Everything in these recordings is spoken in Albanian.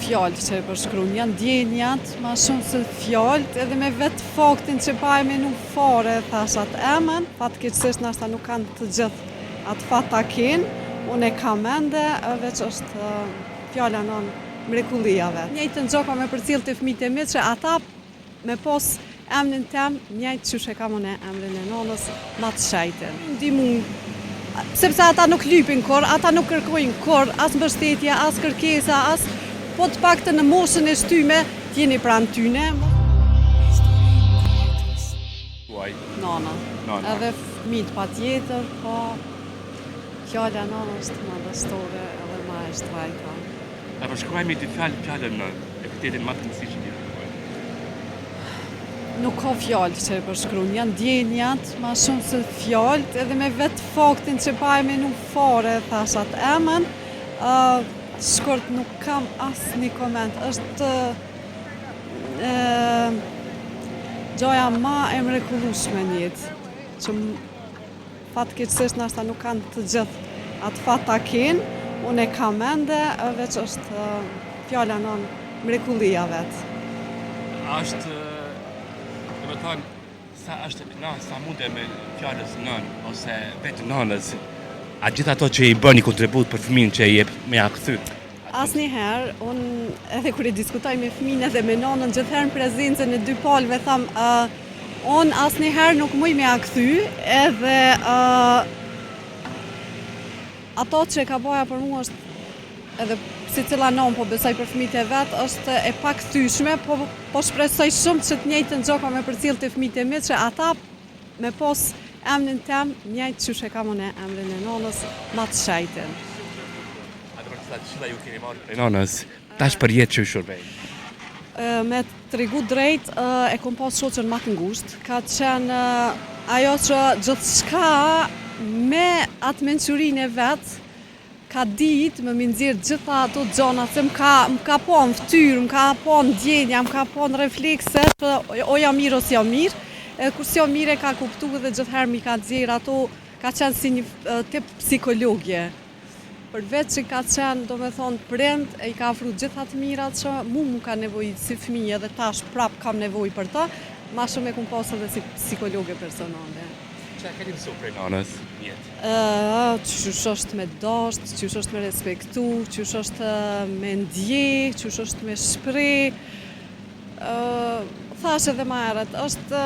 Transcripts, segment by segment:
Fjalë që e përshkrun, janë ndjenjat ma shumë se fjalët, edhe me vetë faktin që pa e menu fare, thash atë emën, fatkeqësisht nashta nuk kanë të gjithë atë fat ta kenë, unë e kam ende, veç është fjala nonë mrekullia vetë. Njëjtën gjë kam me përcjell te fëmijët e mi që ata Me pas emnin tem njëjtë qysh e kam unë emrin e nanës ma të shejtin. Ndihmu, sepse ata nuk lypin kurrë, ata nuk kërkojnë kurrë, as mbështetje, as kërkesa, as po të paktën në moshën e shtyme të jeni pranë tyne. Nana. Edhe fëmijët patjetër, po fjala nënë është madhështore edhe ma e shtrajta. Ta përshkruaj me dy fjalë fjalën nënë, epitetin më të rëndësishëm që kërkoj. Nuk ka fjalë që e përshkruan, janë ndjenjat ma shumë se fjalët, edhe me vetë faktin që pa e menu fare thash atë emën, uh, shkurt nuk kam asnjë koment, është uh, gjaja ma e mrekullueshme në jetë, që Fatkeqësisht nashta nuk kanë të gjithë atë fat ta kenë, unë e kam ende, veç është fjala nonë mrekullia vetë. A është, domethanë, sa është e kënaqë, sa munde me fjalës nënë, ose vetë nënës, a gjithë ato që i bën një kontribut për fëmijën që e jep me ja kthy? Asnjëherë, unë edhe kur e diskutoj me fëmijën edhe me nënën, gjithherë në prezencën e dy palëve tham, uh, unë asnjëherë nuk muj me ja kthy, edhe uh, ato që e ka bo ajo për mua është edhe secila nonë po besoj për fëmijët e vet është e pakthyeshme, po po shpresoj shumë që të njëjtën gjë kam me përcjell te fëmijët e mi që ata Me pas emnin tem njëjtë qysh e kam unë emrin e nanës ma të shejtin. A do të thotë këshilla ju keni marrë prej nanës, tash për jetë që ju shërbejnë? Me tregu drejt, e kom pas shoqen ma të ngushtë, ka qenë ajo që gjithçka me atë mençurinë e vet, Ka ditë me m'i nxjerr gjitha ato gjana se më ka më ka pa në fytyrë, më ka pa në ndjenja, më ka pa në reflekse që o jam mirë o s'jam mirë. Edhe kur s'jam mirë e ka kuptu edhe gjithherë m'i ka nxjerr ato, ka qenë si një tip psikologe. Përveç që ka qenë, domethonë, prind, e i ka afru gjitha të mirat që mu m'u ka nevojit si fëmijë edhe tash prap kam nevojë për ta, ma shumë e kom pas edhe si psikologe personale. Çka keni mësu prej nanës në jetë? Qysh është me dasht, qysh është me respektu, qysh është me ndje, qysh është me shpreh. Thash edhe ma herët, është,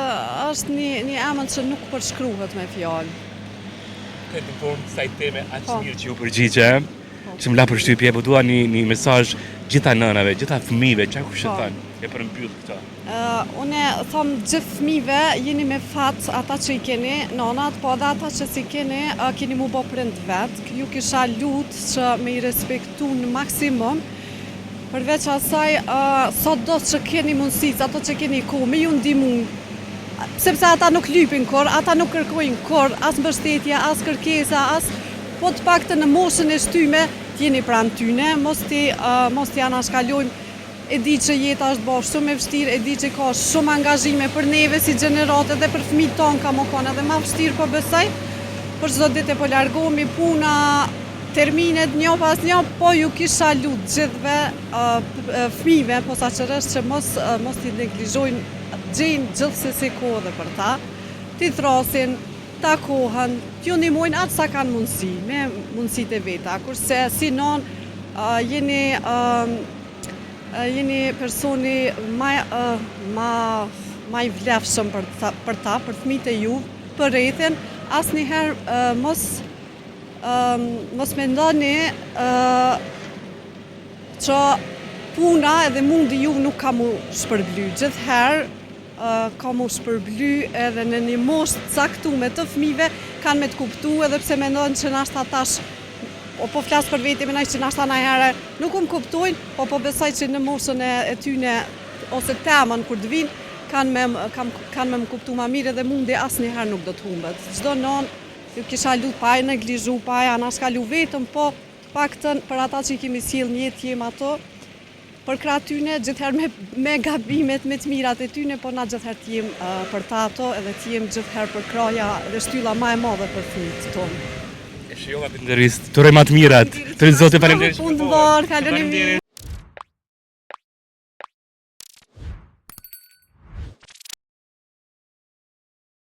është një, një emën që nuk përshkruhet me fjalë. Këtë në formë kësaj teme aq po. mirë që ju përgjigje, po. që më la përshtypje, po dua një, një mesazh gjitha nënave, gjitha fëmijëve, çka kush e po. thënë, e përmbyll këtë. Unë thom gjithë fëmijëve jeni me fat ata që i keni nanat, po edhe ata që s'i keni, keni mu bo prind vet. Ju kisha lut që me i respektu në maksimum. Përveç asaj, sado që keni mundësi, sado që keni kohë, me ju ndihmu, sepse ata nuk lypin kurrë, ata nuk kërkojnë kurrë, as mbështetje, as kërkesa, as po të paktën në moshën e shtyme, të jeni pranë tyne, mos t'i mos t'i anashkalojmë E di që jeta është bo shumë e vështirë, e di që ka shumë angazhime për neve si gjeneratë edhe për fëmijët tonë ka me konë edhe ma vështirë po besoj, për çdo ditë e po largohemi puna, terminet një pas një, po ju kisha lut gjithëve fëmijëve posaçërisht që mos mos t'i neglizhojnë, gjejnë gjithsesi kohë edhe për ta, t'i thrasin, takohen, t'ju ndihmojnë atë sa kanë mundësi, me mundësitë e veta, kurse si nonë jeni Jeni personi ma ma ma i vlefshëm për ta, për ta, për fëmijët e juve, për rrethin, asnjëherë mos mos mendoni që puna edhe mundi juve nuk ka mu shpërbly. Gjithherë ka mu shpërbly edhe në një moshë të caktume të fëmijëve kanë me të kuptu edhe pse mendon që nashta tash o po flas për vete mendoj që nashta najherë nuk më kuptojnë, po po besoj që në moshën e, e tyne ose temën kur të vinë kanë me kanë kanë me më kuptu ma mirë edhe mundi asnjëherë nuk do të humbet. Çdo nonë ju kisha lut pa e neglizhu, pa e anashkalu vetëm, po të paktën për ata që i kemi sjellë në jetë jem ato, Përkrah tyne, gjithherë me, me gabimet, me të mirat e tyne, po na gjithherë të jem për ta ato edhe të jem gjithherë përkrahja dhe shtylla ma e madhe për fëmijët tonë. E shijova këtë intervistë. Të uroj ma të mirat. Të Zoti faleminderit. Punë të mbarë, kaloni mirë.